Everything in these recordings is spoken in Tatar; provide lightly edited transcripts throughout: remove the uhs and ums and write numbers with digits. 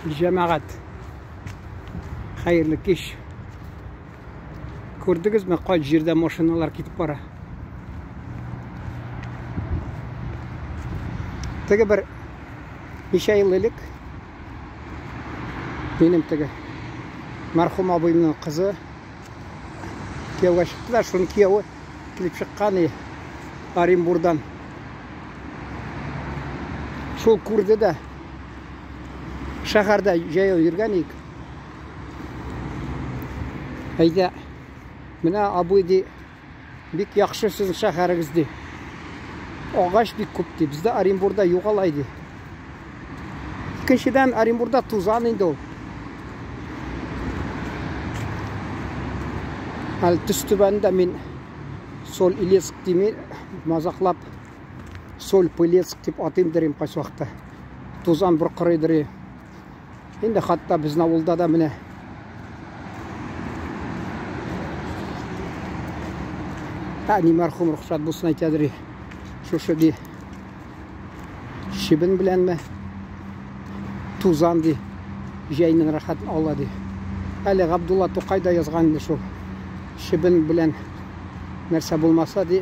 Җәмәгать, хәерле кич. Күрдегезме, кай җирдә машиналар китеп бара? Теге бер ничә ел элек минем теге мәрхүм абыемның кызы кияүгә чыкты да, шуның кияве килеп чыккан и Оренбурдан. Шул күрде дә шәһәрдә җәяү йөргән идек. Әйдә, менә абый ди, бик яхшы сезнең шәһәрегез ди. Агач бик күп ди. Бездә Оренбурда юк алай ди. Икенчедән, Оренбурда тузан инде ул. Әле төс түбәндә мин Соль Илецк дими, мазаклап Соль Пылецк дип атыйм дерим кайсы вакытта. Тузан боркырыйдыр. Инде хатта безнең авылда да менә Әни мәрхүм рөхсәт булсын әйтәдер. Шушы ди чебен беләнме тузан ди җәйнең рәхәт ала ди. Әле Габдулла Тукай да язган инде шул чебен белән нәрсә булмаса ди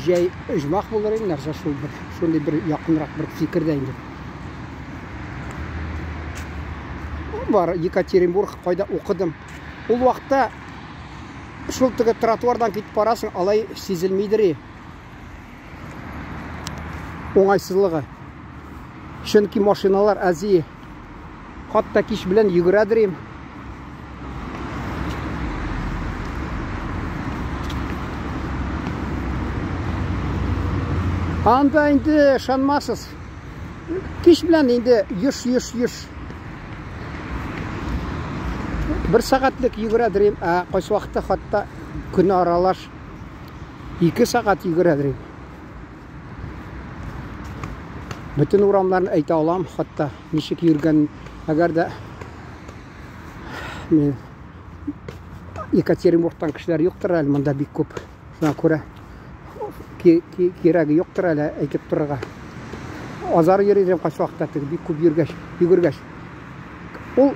җәй оҗмах булыр инде нәрсә шул бер шундый бер якынрак бер фикердә инде. Бар Екатеринбург кайда укыдым. Ул вакытта шул теге тротуардан китеп барасың, алай сизелмидер. Уңайсызлыгы. Чөнки машиналар әзи. Хатта кич белән йөгерәдер им. Анда инде ышанмасыз. Кич белән инде еш-еш-еш. Бер сәгатьлек йөгерәдер им, ә кайсы вакытта хатта көн аралаш 2 сәгать йөгерәдер им. Бөтен урамнарны әйтә алам, хатта ничек йөргән, әгәр дә мин Екатеринбургтан кешеләр юктыр әле монда бик күп. Шуңа күрә кирәге юктыр әле әйтеп торырга. Азар йөри идем кайсы вакытта теге бик күп йөргәч, йөгергәч. Ул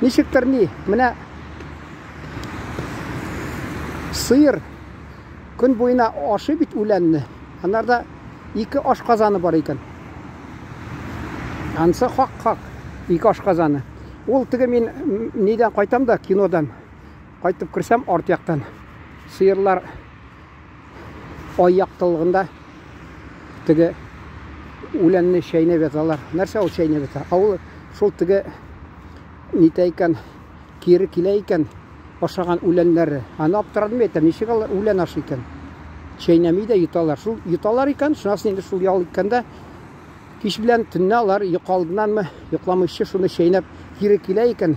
ничектер ни, менә сыер көн буена ашый бит үләнне. Анарда ике аш казаны бар икән. Ансы хак-хак, ике аш казаны. Ул теге мин нидән кайтам да, кинодан. Кайтып керсәм, арт яктан сыерлар ай яктылыгында теге үләнне чәйнәп яталар. Нәрсә ул чәйнәп ята? Ә ул шул теге нитә икән, кире килә икән ашаган үләннәре. Аны аптырадым әйтәм, ничек алар үлән ашый икән? Чәйнәми дә йоталар. Шул йоталар икән, шуннан инде шул ял иткәндә кич белән төнлә алар йокы алдыннанмы, йокламыйча шуны чәйнәп кире килә икән.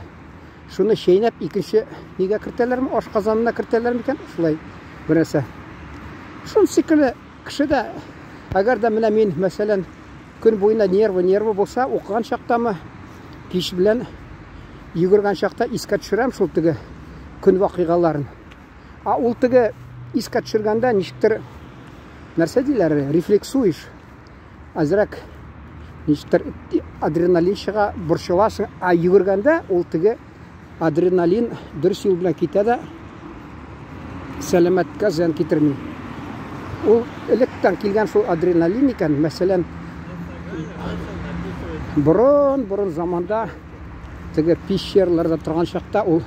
Шуны чәйнәп икенче нигә кертәләрме, аш казанына кертәләр микән? Шулай бер нәрсә. Шул шикелле кеше дә, әгәр дә менә мин, мәсәлән, көн буена нервы-нервы булса, укыган чактамы, кич белән йөгергән чакта искә төшерәм шул теге көн вакыйгаларын. А ул теге искә төшергәндә ничектер нәрсә диләр, рефлексуешь. Азрак ничектер адреналин чыга, борчыласың. А йөгергәндә ул теге адреналин дөрес юл белән китә дә сәламәткә зыян китерми. Ул электән килгән шул адреналин икән, мәсәлән, борын-борын заманда теге пещераларда торган чакта ул,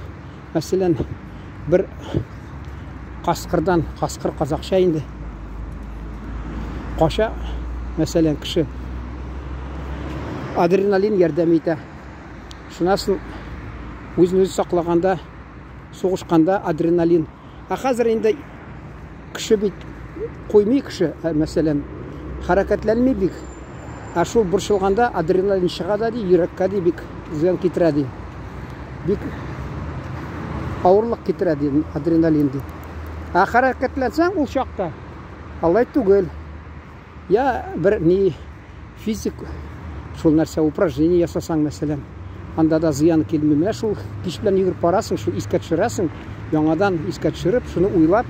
мәсәлән, бер каскырдан, каскыр казакча инде, кача, мәсәлән, кеше адреналин ярдәм итә. Шуннан соң үзен үзе саклаганда, сугышканда адреналин. Ә хәзер инде кеше бит куймый кеше, мәсәлән, хәрәкәтләнми бик. Ә шул борчылганда адреналин чыга да ди, йөрәккә ди бик зыян китерә ди. Бик авырлык китерә ди адреналин ди. Ә хәрәкәтләнсәң ул чакта алай түгел. Я бер ни физик шул нәрсә упражнение ясасаң, мәсәлән, анда да зыян килми. Менә шул кич белән йөгереп барасың, шул искә төшерәсең, яңадан искә төшереп, шуны уйлап,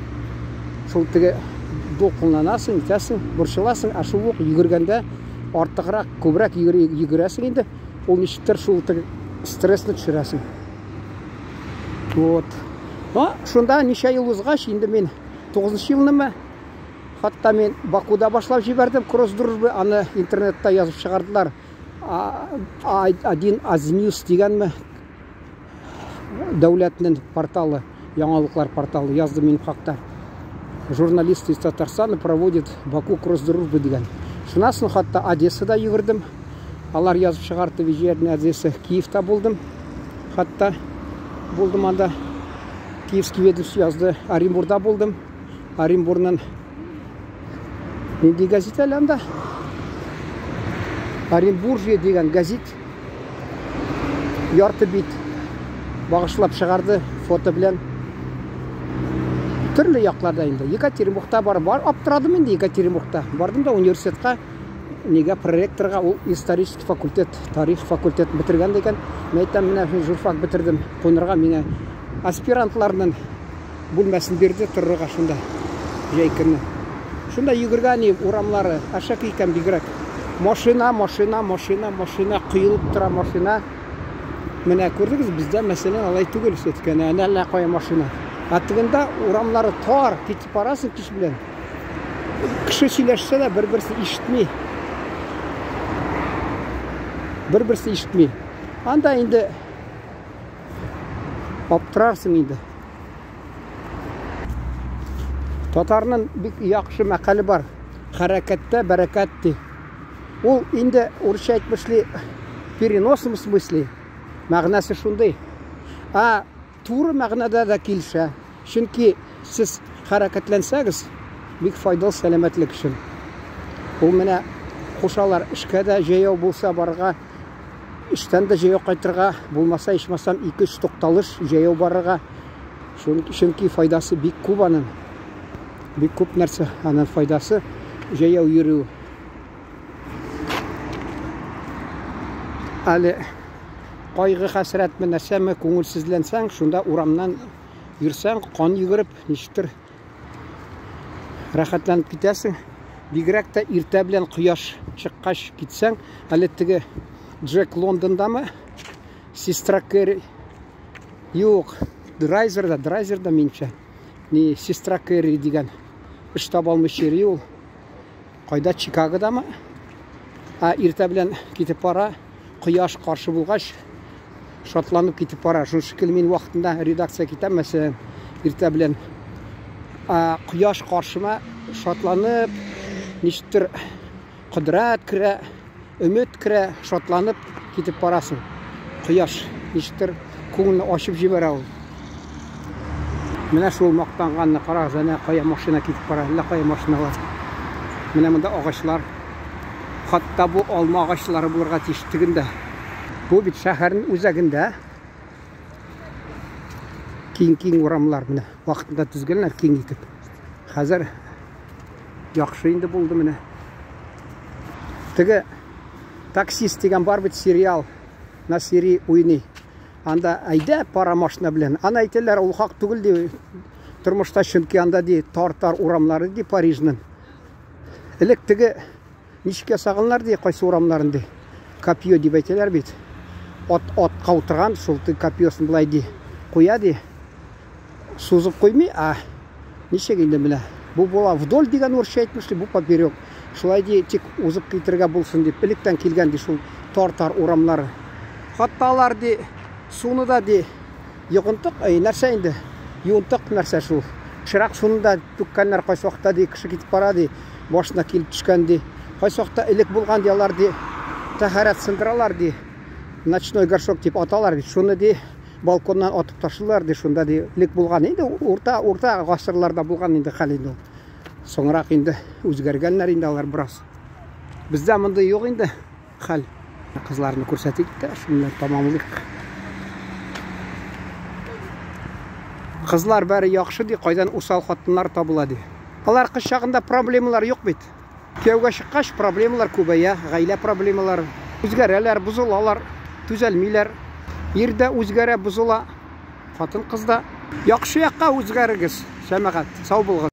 шул теге дулкынланасың, итәсең, борчыласың, ә шул ук йөгергәндә артыграк, күбрәк йөгерәсең инде. Ул ничектер шул теге стрессны төшерәсең. Вот. Но шунда ничә ел узгач, инде мин 9 елнымы, хатта мин Бакуда башлап җибәрдем кросс дружбы, аны интернетта язып чыгардылар. Один Азньюз дигәнме дәүләтнең порталы, яңалыклар порталы язды минем хакта. Журналист из Татарстана проводит Баку кросс дружбы дигән. Шуннан соң хатта Одессада йөгердем. Алар язып чыгарды Вечерняя Одесса. Киевта булдым. Хатта булдым анда. Киевский ведомство язды. Оренбурда булдым. Оренбурның нинди газет әле анда? Оренбуржье дигән газет ярты бит багышлап чыгарды фото белән. Төрле якларда инде. Екатеринбургта бар, бар аптырадым инде Екатеринбургта. Бардым да университетка, нигә проректорга, ул исторический факультет, тарих факультетын бетергән икән. Мин әйтәм, менә мин журфак бетердем. Кунырга миңа аспирантларның бүлмәсен бирде торырга шунда җәй көне. Шунда йөгергән идем, урамнары әшәке икән бигрәк. Машина, машина, машина, машина, коелып тора машина. Менә күрдегез, бездә мәсәлән алай түгел все-таки, әнә әллә кая машина. Ә тегендә урамнары тар, китеп барасың кич белән. Кеше сөйләшсә дә бер-берсе ишетми. Бер-берсе ишетми. Анда инде аптырарсың инде. Татарның бик яхшы мәкале бар. Хәрәкәттә бәрәкәт ди. Ул инде урысча әйтмешли переносном смысле мәгънәсе шундый. А туры мәгънәдә дә килешә. Чөнки сез хәрәкәтләнсәгез, бик файдалы сәламәтлек өчен. Ул менә кушалар эшкә дә җәяү булса барырга, эштән дә җәяү кайтырга, булмаса ичмасам 2-3 тукталыш җәяү барырга. Чөнки файдасы бик күп аның. Бик күп нәрсә аның файдасы җәяү йөрү. Әле кайгы хәсрәтме нәрсәме күңелсезләнсәң, шунда урамнан йөрсәң, кан йөгереп, ничектер рәхәтләнеп китәсең. Бигрәк тә иртә белән кояш чыккач китсәң, әле теге Джек Лондондамы? Сестра Кэрри. Юк, Драйзерда, Драйзерда минчә. Ни, Сестра Кэрри дигән эш таба алмый йөри ул. Кайда, Чикагодамы? Ә иртә белән китеп бара, кояш каршы булгач, шатланып китеп бара. Шул шикелле мин вакытында редакция китәм, мәсәлән, иртә белән. Ә, кояш каршыма шатланып, ничектер кодрәт керә, өмет керә, шатланып китеп барасың. Кояш ничектер күңелне ачып җибәрә ул. Менә шул мактанганны карагыз, әнә кая машина китеп бара, әллә кая машиналар. Менә монда агачлар. Хатта бу алма агачлары булырга тиеш тегендә. Бу бит шәһәрнең үзәгендә. Киң-киң урамлар менә вакытында төзгәннәр киң итеп. Хәзер яхшы инде булды менә. Теге таксист дигән бар бит сериал на серии уйный. Анда әйдә пара машина белән. Аны әйтәләр, ул хак түгел ди. Тормышта чөнки анда ди тар-тар урамнары ди Парижның. Элек теге ничек ясаганнар ди, кайсы урамнарын ди. Копье дип әйтәләр бит. Ат атка утырган, шул теге копьесын былай ди. Куя ди. Сузып куймый, а ничек инде менә. Бу була вдоль дигән урысча әйтмешли, бу поперек. Шулай ди, тик узып китергә булсын дип, электән килгән ди шул тар-тар урамнары. Хатта алар ди, суны да ди, йогынтык, әй, нәрсә инде? Юынтык нәрсә шул. Пычрак суны да түккәннәр кайсы вакытта ди, кеше китеп бара ди, башына килеп төшкән ди. Кайсы вакытта элек булган ди, алар ди, тәһарәт сындыралар ди. Ночной горшок дип аталар бит. Шуны ди, балконнан атып ташлыйлар ди, шунда ди, элек булган инде, урта, урта гасырларда булган инде хәл инде ул. Соңрак инде үзгәргәннәр инде алар бераз. Бездә мондый юк инде хәл. Кызларны күрсәтик тә, шуннан тамамлыйк. Кызлар бәре яхшы ди, кайдан усал хатыннар табыла ди. Алар кыз чагында проблемалар юк бит. Кияүгә чыккач проблемалар күбәя, гаилә проблемалары. Үзгәрәләр, бозылалар, түзәлмиләр. Ир дә үзгәрә, бозыла, хатын-кыз да. Яхшы якка үзгәрегез, җәмәгать. Сау булыгыз.